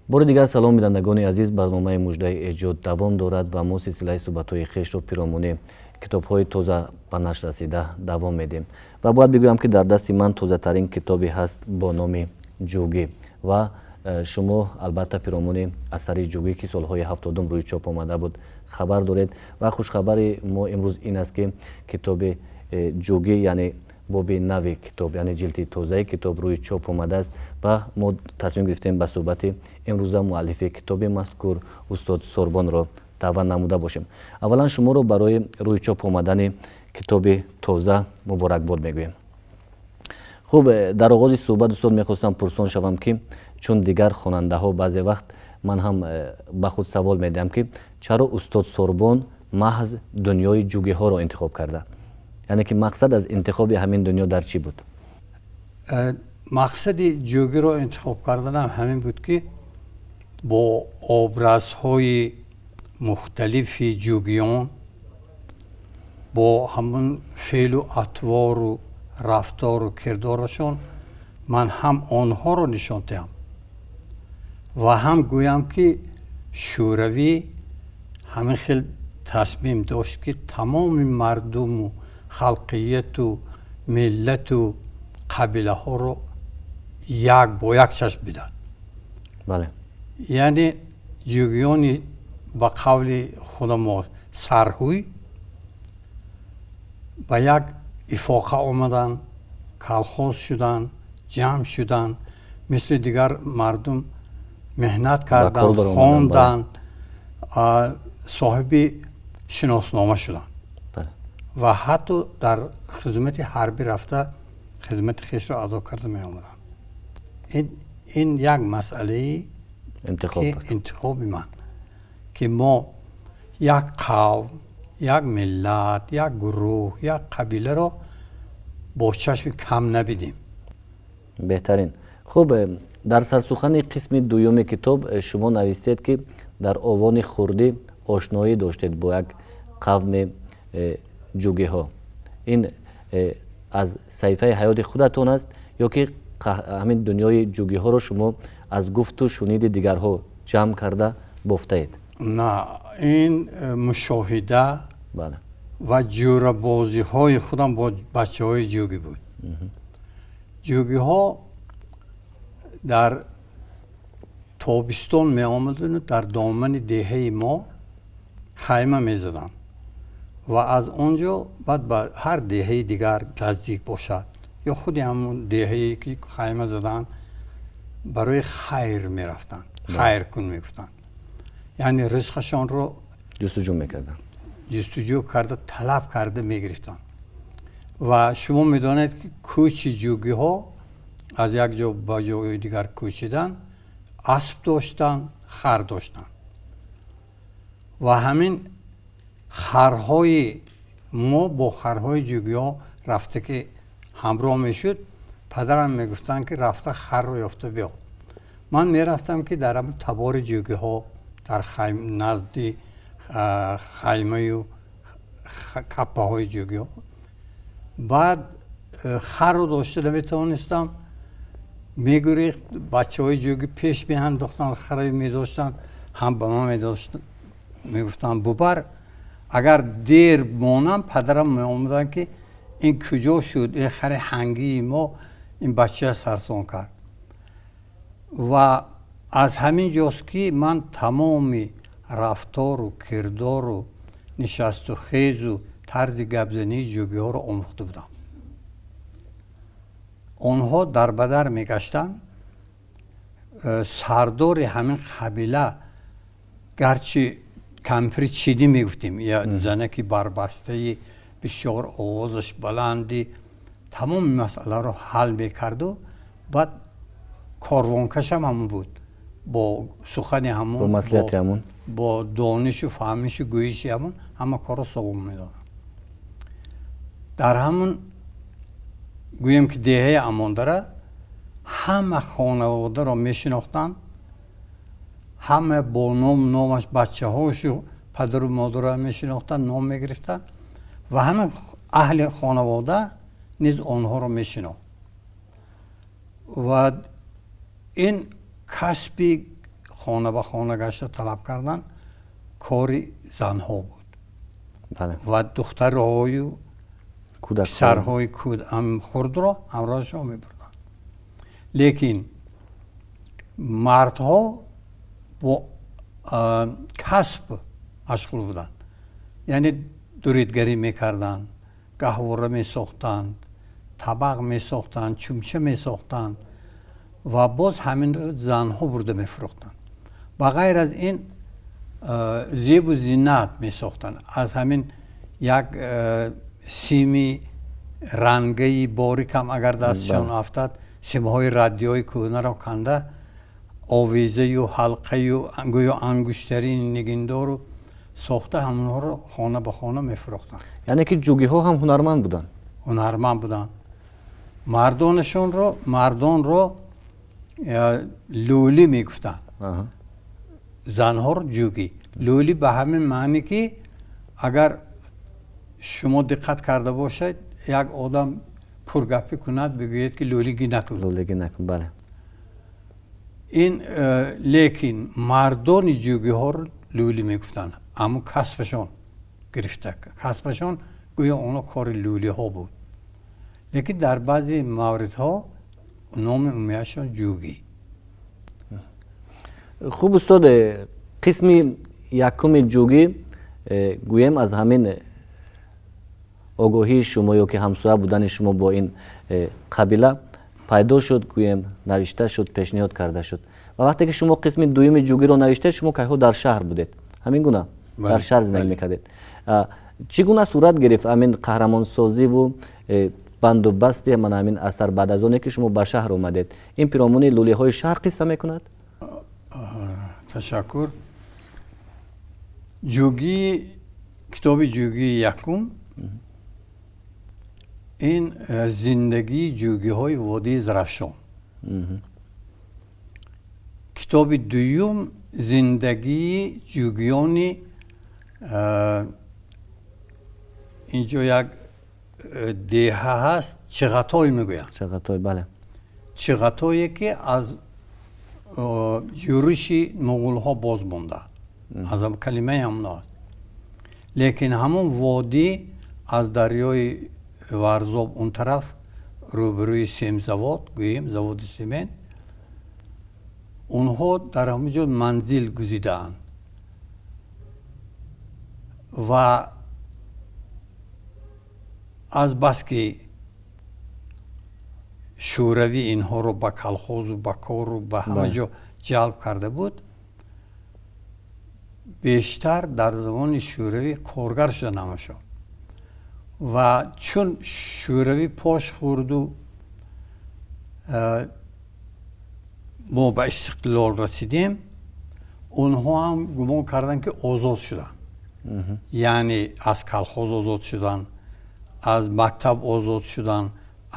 Бори дигар салом, бинандагони азиз. Барномаи «Муждаи эҷод» давом дорад ва мо силсилаи суҳбатҳои хешро пиромуни китобҳои тоза ба нашр расида давом медиҳем. Ва бояд бигӯям, ки дар дасти ман тозатарин китобе ҳаст бо номи «Ҷугӣ». Ва шумо албатта пиромуни асари «Ҷугӣ», ки солҳои 70-ум рӯи чоп омада буд, хабар доред. Ва хушхабари мо имрӯз ин аст, ки китоби «Ҷугӣ», яъне боби нави китоб, яъне ҷилди тозаи китоб рӯи чоп омадааст. Ва мо тасмим гирифтем, ба суҳбати имрӯза муаллифи китоби мазкур, устод Сорбонро даъват намуда бошем. Аввалан, шуморо барои рӯи чоп омадани китоби тоза муборакбод мегӯем. Хуб, дар оғози суҳбат, устод, мехостам пурсон шавам, ки чун дигар хонандаҳо баъзе вақт ман ҳам ба худ савол медиҳам, ки чаро устод Сорбон маҳз дунёи ҷугиҳоро интихоб карда, яъне ки мақсад аз интихоби ҳамин дунё дар чӣ буд? Мақсади ҷугиро интихоб карданам ҳамин буд, ки бо образҳои мухталифи ҷугиён, бо ҳамон феълу атвору рафтору кирдорашон ман ҳам онҳоро нишон диҳам ва ҳам гӯям, ки Шӯравӣ ҳамин хел тасмим дошт, ки тамоми мардуму халқияту миллату қабилаҳоро як бо як чашм бидад. Яъне ҷугиёни, ба қавли худамо, сарҳуй ба як ифоқа омаданд, колхоз шуданд, ҷамъ шуданд, мисли дигар мардум меҳнат карданд, хонданд, соҳиби шиноснома шуданд ва ҳатто дар хизмати ҳарбӣ рафта, хизмати хешро адо карда меомаданд. Ин як масъалаи интихоби ман, ки мо як қавм, як миллат, як гурӯҳ, як қабиларо бо чашми кам набидем. Беҳтарин. Хуб, дар сарсухани қисми дуюми китоб шумо навистед, ки дар овони хурдӣ ошноӣ доштед бо як қавми ҷугиҳо. Ин аз саҳифаи ҳаёти худатон аст ё ки ҳамин дунёи ҷугиҳоро шумо аз гуфту шуниди дигарҳо ҷамъ карда бофтаед? На, ин мушоҳида ва ҷӯрабозиҳои худам бо бачаҳои ҷугӣ буд. Ҷугиҳо дар тобистон меомадану дар домани деҳаи мо хайма мезаданд ва аз он ҷо баъд ба ҳар деҳаи дигар наздик бошад ё худи ҳамон деҳае, ки хайма заданд, барои хайр мерафтанд. Хайр кун мегуфтанд, яъне ризқашонро ҷустуҷӯ мекарданд. Ҷустуҷӯ карда, талаб карда мегирифтанд. Ва шумо медонед, ки кӯчи ҷугиҳо, аз як ҷо ба ҷои дигар кӯчидан, асп доштанд, хар доштанд ва ҳамин харҳои мо бо харҳои ҷугиҳо рафта, ки ҳамроҳ мешуд. Падарам мегуфтанд, ки рафта харро ёфта биё. Ман мерафтам, ки дар ҳамин табори ҷугиҳо, дар назди хаймаю каппаҳои ҷугиҳо. Баъд харро дошта наметавонистам, мегурехт. Бачаҳои ҷугӣ пеш меандохтанд, хара медоштанд, ҳам ба ман мегуфтанд: «Бубар». Агар дер монам, падарам меомаданд, ки ин куҷо шуд, ин хари ҳангии мо ин бача сарсон кард. Ва аз ҳамин ҷост, ки ман тамоми рафтору кирдору нишасту хезу тарзи гапзании ҷугиҳоро омӯхта будам. Онҳо дар бадар мегаштанд. Сардори ҳамин қабила, гарчи кампири чидӣ мегуфтем, занаки барбастаи бисёр овозаш баланди, тамоми масъаларо ҳал мекарду баъд корвонкашам ҳамон буд. Бо сухани ҳамон, бо донишу фаҳмишу гӯиши ҳамон ҳама корро совум медодам. Дар ҳамон, гӯем ки, деҳаи Амондара ҳама хонаводаро мешинохтанд, ҳама бо ном номаш, бачаҳошу падару модарро мешинохтанд, ном мегирифтанд ва ҳама аҳли хонавода низ онҳоро мешинохт. Ва ин касби хонаводагӣ буд. Хона ба хона гашта талаб кардан кори занҳо буд ва духтарҳою писарҳои хурдро ҳамроҳашон мебурданд. Лекин мардҳо бо касб машғул буданд, яъне дуридгарӣ мекарданд, гаҳвора месохтанд, табақ месохтанд, чумча месохтанд ва боз ҳаминро занҳо бурда мефурӯхтанд. Ба ғайр аз ин зебу зинат месохтанд. Аз ҳамин як сими рангаи борикам агар дастшон афтад, симҳои радиои кӯҳнаро канда овезаю ҳалқаю гӯё ангуштарини нигиндору сохта ҳамонҳоро хона ба хона мефурӯхтанд. Яъне ки ҷугиҳо ҳам ҳунарманд буданд? Ҳунарманд буданд. Мардонашонро мардонро лӯлӣ мегуфтанд, занҳоро ҷугӣ. Лӯлӣ ба ҳамин маъне ки агар шумо диққат карда бошед, як одам пургапӣ кунад, бигӯяд ки лӯлигӣ накун. Лӯлигӣ накун, бале. Ин лекин мардони ҷугиҳоро лӯлӣ мегуфтанд, аммо касбашон гирифта, касбашон гӯё оно кори лӯлиҳо буд. Лекин дар баъзе мавридҳо номи умумияшон ҷугӣ. Хуб устод, қисми якуми ҷугӣ гӯем аз ҳамин огоҳии шумо ё ки ҳамсоя будани шумо бо ин қабила пайдо шуд, гӯем навишта шуд, пешниҳод карда шуд. Ва вақте ки шумо қисми дуюми ҷугиро навиштед, шумо кайҳо дар шаҳр будед, ҳамин гуна дар шаҳр зиндагӣ мекардед. Чӣ гуна сурат гирифт ҳамин қаҳрамонсозиву бандубасти мана ҳамин асар баъд аз оне ки шумо ба шаҳр омадед? Ин пиромуни лӯлиҳои шаҳр қисса мекунад? Ташаккур. Ҷугӣ, китоби ҷугии якум ин зиндагии ҷугиҳои водии Зарафшон. Китоби дуюм зиндагии ҷугиёни инҷо як деҳа ҳаст, Чиғатой мегӯянд. Чиғатой, бале. Чиғатое ки аз юриши муғулҳо боз монда, аз калимаи ҳамоно аст. Лекин ҳамон водӣ аз дарёи Варзоб он тараф рӯбарӯи семзавод, гӯем заводи семент, онҳо дар ҳамон ҷо манзил гузидаанд ва аз баски шӯравӣ инҳоро ба колхозу ба кору ба ҳама ҷо ҷалб карда буд, бештар дар замони шӯравӣ коргар шуда ҳамашон. Ва чун шӯравӣ пош хӯрду мо ба истиқлол расидем, онҳо ҳам гумон карданд ки озод шуданд, яъне аз колхоз озод шуданд, аз мактаб озод шуданд,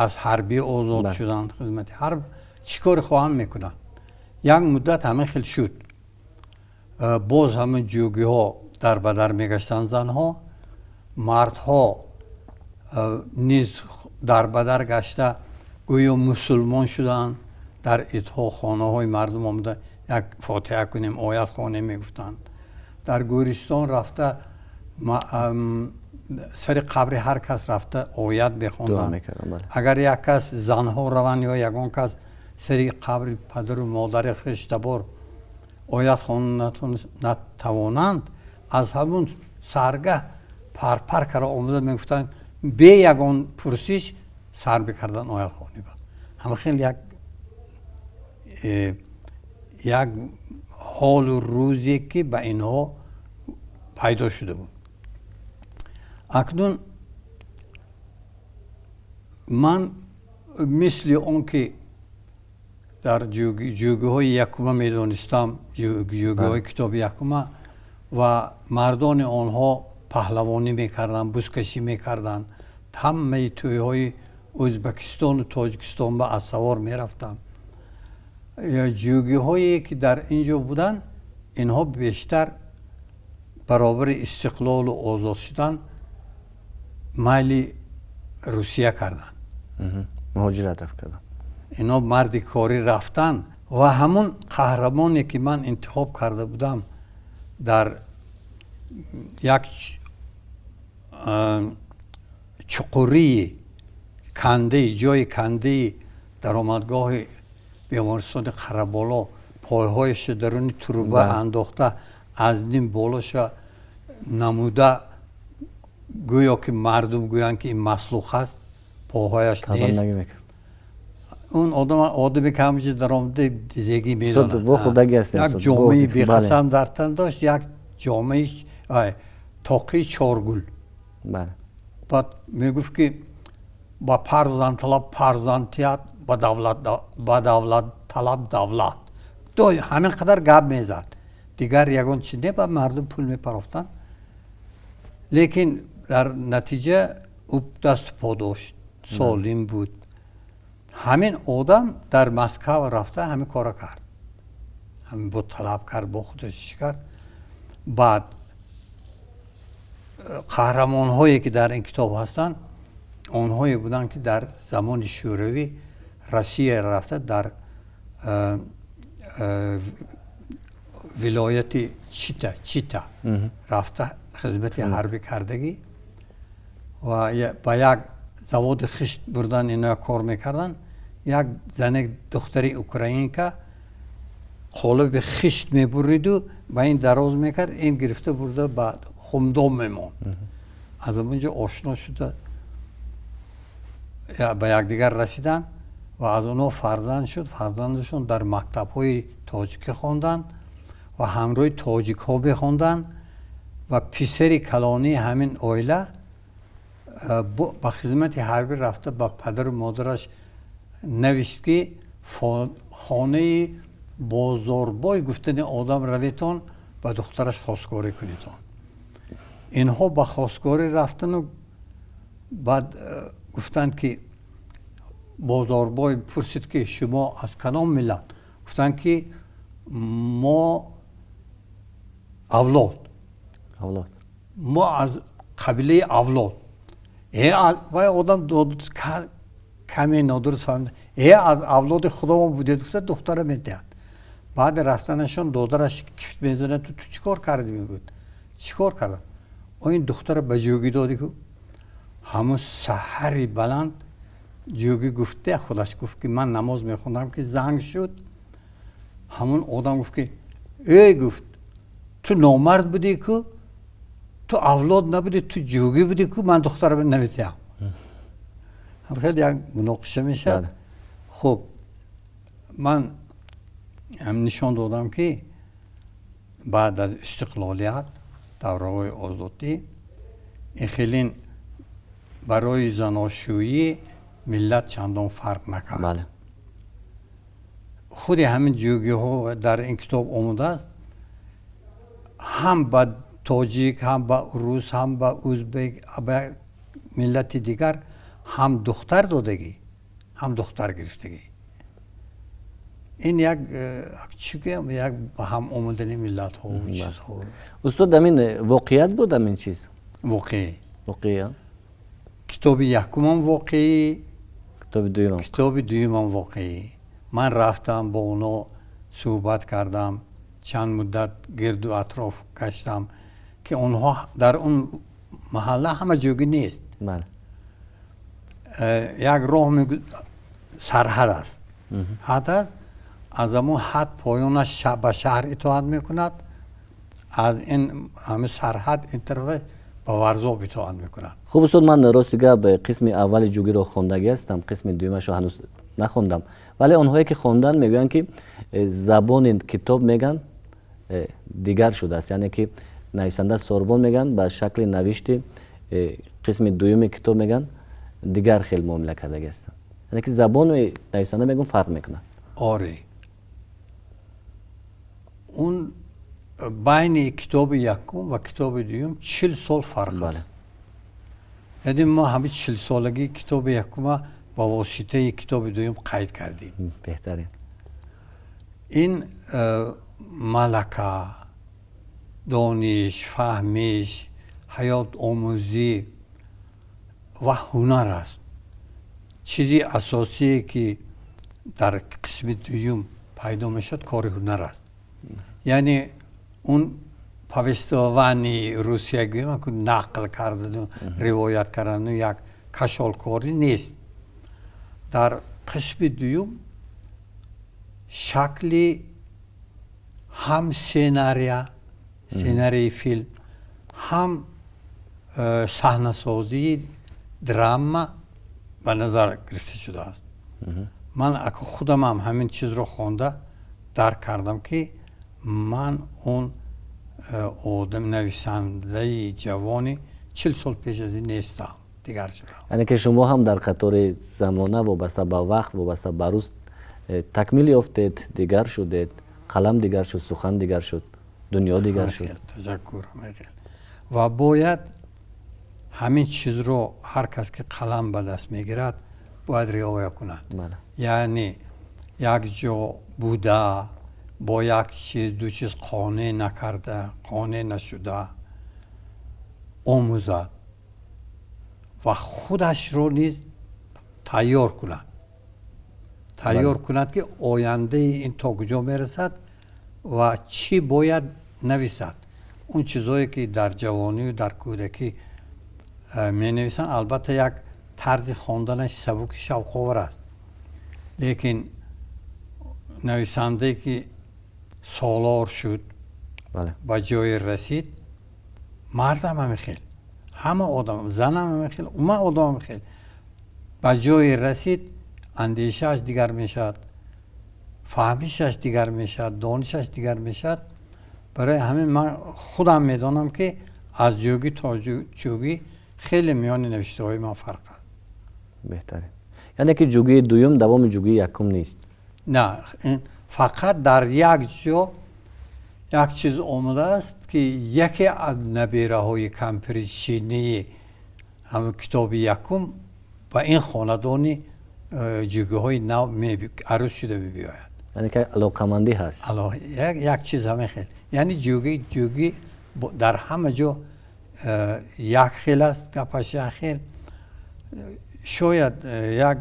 аз ҳарбӣ озод шуданд, хизмати ҳарб чӣ кори хоҳанд мекунанд. Як муддат ҳамин хел шуд. Боз ҳамин ҷугиҳо дар ба дар мегаштанд занҳо, мардҳо низ дар ба дар гашта гӯё мусулмон шуданд, дар идҳо хонаҳои мардум омада як фотиҳа кунем, оят хонем мегуфтанд. Дар гӯристон рафта сари қабри ҳар кас рафта оят мехонданд. Агар як кас занҳо раванд ё ягон кас сари қабри падару модари хештабор оят хонда натавонанд, аз ҳамун саргаҳ парпар карда омада мегуфтанд, бе ягон пурсиш сар мекарданд оятхонӣ. Ҳама хел як ҳолу рӯзе ки ба инҳо пайдо шуда буд. Акнун ман мисли он ки дар ҷугиҳои якума медонистам, ҷугиҳои китоби якума ва мардони онҳо паҳлавонӣ мекарданд, бузкашӣ мекарданд, ҳамаи тӯйҳои Ӯзбекистону Тоҷикистон ба ассавор мерафтанд. Ҷугиҳое ки дар ин ҷо буданд, инҳо бештар баробари истиқлолу озод шудан майли Русия карданд. Муҳоҷират рафт карданд. Инҳо марди корӣ рафтанд ва ҳамун Қаҳрамоне ки ман интихоб карда будам, дар як чуқурии кандаи, ҷои кандаи даромадгоҳи бемористони Қараболо пойҳояшо даруни труба андохта, аз ним болоша намуда, гӯё ки мардум гӯянд, ки ин маслух аст, пойҳояш нест. Он одам, одаме ки ҳамаҷо даромада дидагӣ медонад. Як ҷомаи беқасам дар тан дошт, як ҷомаи тоқии чоргул. Баъд мегуфт, ки ба фарзандталаб фарзандтият, ба давлатталаб давлат. Ҳамин қадар гап мезад, дигар ягон чи не. Ба мардум пул мепарофтанд, лекин дар натиҷа ӯ дасту по дошт, солим буд. Ҳамин одам дар Москав рафта ҳамин кора кард, ҳамин бо талаб кард, бо худаш чӣ кард. Баъд қаҳрамонҳое ки дар ин китоб ҳастанд, онҳое буданд, ки дар замони Шӯравӣ Россия рафта, дар вилояти Чита рафта, хизмати ҳарбӣ кардагӣ ва ба як заводи хишт бурдан, ино кор мекарданд. Як зане, духтари украинка, қолаби хишт мебуриду ба ин дароз мекард, ин гирифта бурда ба хумдом мемонд. Аз онҷо ошно шуда, ба якдигар расиданд ва аз онҳо фарзанд шуд. Фарзандашон дар мактабҳои тоҷикӣ хонданд ва ҳамроҳи тоҷикҳо бихонданд. Ва писари калонии ҳамин оила ба хизмати ҳарбӣ рафта, ба падару модараш навишт, ки хонаи Бозорбой гуфтани одам раветон, ба духтараш хостгорӣ кунедон. Инҳо ба хостгорӣ рафтану баъд гуфтанд, ки Бозорбой пурсид, ки шумо аз кадом миллат? Гуфтанд, ки мо авлод, мо аз қабилаи авлод. Вай одам каме нодуруст фаҳмид. Аз авлоди худомон будед, гуфта, духтара медиҳад. Баъди рафтанашон додараш кифт мезанад: Ту чӣ кор кардӣ? Мегӯяд: Чӣ кор кардам? О, ин духтара ба ҷӯгӣ додӣ ку. Ҳамун саҳари баланд ҷӯгӣ гуфта, худаш гуфт, ки ман намоз мехондам, ки занг шуд. Ҳамун одам гуфт, ки эй, гуфт, ту номард будӣ ку, ту авлод набудӣ, ту ҷӯгӣ будӣ ку, ман духтара наметиҳам. Хеле як муноқиша мешавад. Хуб, ман нишон додам, ки баъд аз истиқлолият, давраҳои озодӣ, ин хелин барои заношӯӣ миллат чандон фарқ накард. Худи ҳамин ҷӯгиҳо дар ин китоб омадааст, ҳам ба тоҷик, ҳам ба рус, ҳам ба узбек, ба миллати дигар ҳам духтар додагӣ, ҳам духтар гирифтагӣ. Ин як чӣ гӯям, як ба ҳам омадани миллатҳо. Чизҳо. Устод, амин воқеият буд, амин чиз? Воқеӣ. Воқеӣ. Китоби якумам воқеӣ. Китоби дуюмам. Китоби дуюмам воқеӣ. Ман рафтам, бо онҳо суҳбат кардам, чанд муддат гирду атроф гаштам, ки онҳо дар он маҳалла ҳама ҷӯгӣ нест. Як роҳ сарҳад аст, ҳад аст, аз ҳамон ҳад поёнаш ба шаҳр итоат мекунад, аз ин ҳамин сарҳад ин тарафа ба Варзоб итоат мекунад. Хуб, устод, ман рости гап қисми аввали ҷугиро хондагӣ ҳастам, қисми дуюмашро ҳанӯз нахондам, вале онҳое ки хонданд, мегӯянд, ки забони китоб, мегӯянд, дигар шудааст, яъне ки нависанда сорбон, мегӯянд, ба шакли навишти қисми дуюми китоб, мегӯянд, дигар хел муомила кардагӣ ҳастанд, яъне ки забони нависанда, мегӯям, фарқ мекунад. Оре, он байни китоби якум ва китоби дуюм 40 сол фарқ аст. Яъне мо ҳамин 40-солагии китоби якума ба воситаи китоби дуюм қайд кардем. Беҳтарин. Ин малака, дониш, фаҳмиш, ҳаёт омӯзӣ ва ҳунар аст. Чизи асосие, ки дар қисми дуюм пайдо мешавад, кори ҳунар аст. Яъне он повествовании русия гӯем, нақл кардану ривоят кардану як кашолкорӣ нест. Дар қисми дуюм шакли ҳам сценарии филм, ҳам саҳнасозии драма ба назар гирифта шудааст. Ман ака худамам ҳамин чизро хонда дарк кардам, ки ман он одам нависандаи ҷавони 40 сол пеш аз ин нестам, дигар шудам. Яъне ки шумо ҳам дар қатори замона, вобаста ба вақт, вобаста ба рӯз такмил ёфтед, дигар шудед, қалам дигар шуд, сухан дигар шуд, дунё дигар шуд. Ташаккур. Ва бояд ҳамин чизро ҳар кас, ки қалам ба даст мегирад, бояд риоя кунад. Яъне як ҷо буда, бо як чиз, ду чиз қонеъ накарда, қонеъ нашуда, омӯзад ва худашро низ тайёр кунад, ки ояндаи ин то куҷо мерасад ва чӣ бояд нависад. Он чизҳое, ки дар ҷавонию дар кӯдакӣ менависанд, албатта, як тарзи хонданаш сабуки шавқовар аст, лекин нависандае, ки солор шуд, ба ҷое расид, мардам ҳамин хел, ҳама одам, занам ҳамин хел, умуман одам ҳамин хел ба ҷое расид, андешааш дигар мешавад, фаҳмишаш дигар мешавад, донишаш дигар мешавад. Барои ҳамин ман худам медонам, ки аз ҷӯгӣ то ҷӯгӣ хеле миёни навиштаҳои ман фарқ аст. Беҳтарин. Яъне ки ҷугии дуюм давоми ҷугии якум нест? На, фақат дар як ҷо як чиз омадааст, ки яке аз набераҳои кампирчинии ҳамн китоби якум ба ин хонадони ҷугиҳои нав арӯс шуда мебиёяд. Яъне ки алоқамандӣ ҳаст. Як чиз ҳамин хел. Яъне ҷугӣ дар ҳама ҷо як хел аст, гапаш як хел. Шояд як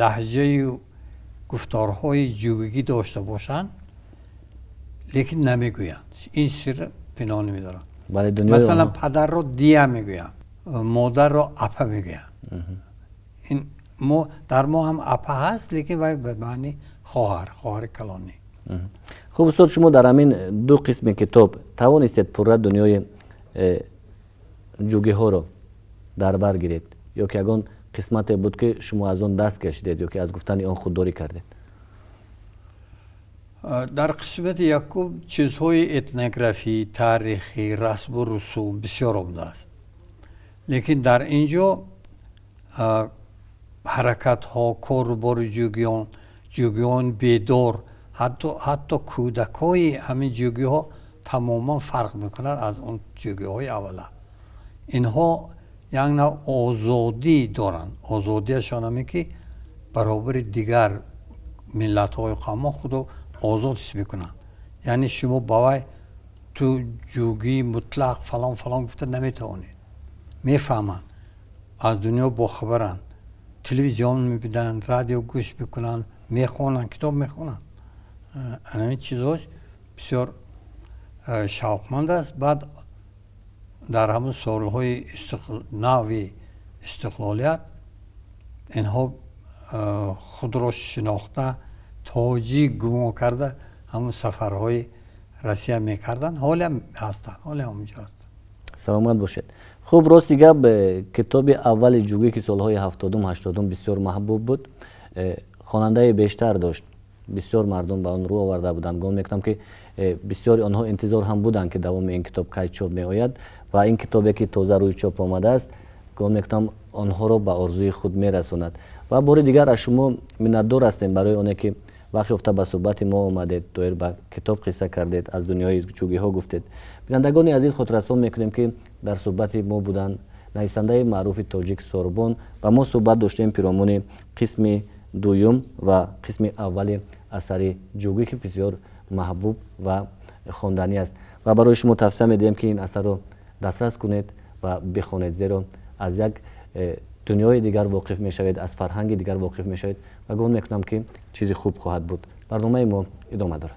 лаҳҷаю гуфторҳои ҷугигӣ дошта бошанд, лекин намегӯянд, ин сир пинҳон медоранд. Масалан, падарро дия мегӯянд, модарро апа мегӯянд. Ин дар мо ҳам апа ҳаст, лекин вай ба маъни хоҳар, хоҳари калонӣ. Хуб, устод, шумо дар ҳамин ду қисми китоб тавонистед пурра дунёи ҷугиҳоро дар бар гиред ё ки ягон қисмате буд, ки шумо аз он даст кашидед ё ки аз гуфтани он худдорӣ кардед? Дар қисмати якум чизҳои этнографӣ, таърихӣ, расму русум бисёр омадааст, лекин дар ин ҷо ҳаракатҳо, кору бори ҷугиён, ҷугиён бедор, ҳатто кӯдакҳои ҳамин ҷугиҳо тамоман фарқ мекунад аз он ҷугиҳои аввала. Инҳо як нав озодӣ доранд. Озодиашон ҳаме, ки баробари дигар миллатҳои қавмҳо худо озод ҳис мекунанд. Яъне шумо ба вай ту ҷугии мутлақ фалон фалон гуфта наметавонед. Мефаҳманд, аз дунё бохабаранд, телевизион мебинанд, радио гӯш мекунанд, мехонанд, китоб мехонанд. Ҳамин чизҳош бисёр шавқманд аст. Баъд дар ҳамун солҳои нави истиқлолият инҳо худро шинохта, тоҷик гумон карда, ҳамун сафарҳои Россия мекарданд. Ҳолиам ҳастанд, ҳолиам онҷо ҳастанд. Саломат бошед. Хуб, рости гап, китоби аввали ҷугӣ, ки солҳои 70-ум, 80-ум бисёр маҳбуб буд, хонандаи бештар дошт, бисёр мардум ба он рӯ оварда буданд. Гумон мекунам, ки бисёри онҳо интизор ҳам буданд, ки давоми ин китоб кай чоп меояд. Ва ин китобе, ки тоза рӯи чоп омадааст, гумон мекунам, онҳоро ба орзуи худ мерасонад. Ва бори дигар аз шумо миннатдор ҳастем барои оне, ки вақт ёфта ба суҳбати мо омадед, доир ба китоб қисса кардед, аз дунёи ҷугиҳо гуфтед. Бинандагони азиз, хотиррасон мекунем, ки дар суҳбати мо буданд нависандаи маъруфи тоҷик Сорбон ва мо суҳбат доштем пиромуни қисми дуюм ва қисми аввали асари ҷугӣ, ки бисёр маҳбуб ва хонданӣ аст. Ва барои шумо тавсия медиҳем, ки ин асарро дастрас кунед ва бихонед, зеро аз як дунёи дигар воқиф мешавед, аз фарҳанги дигар воқиф мешавед ва гумон мекунам, ки чизи хуб хоҳад буд. Барномаи мо идома дорад.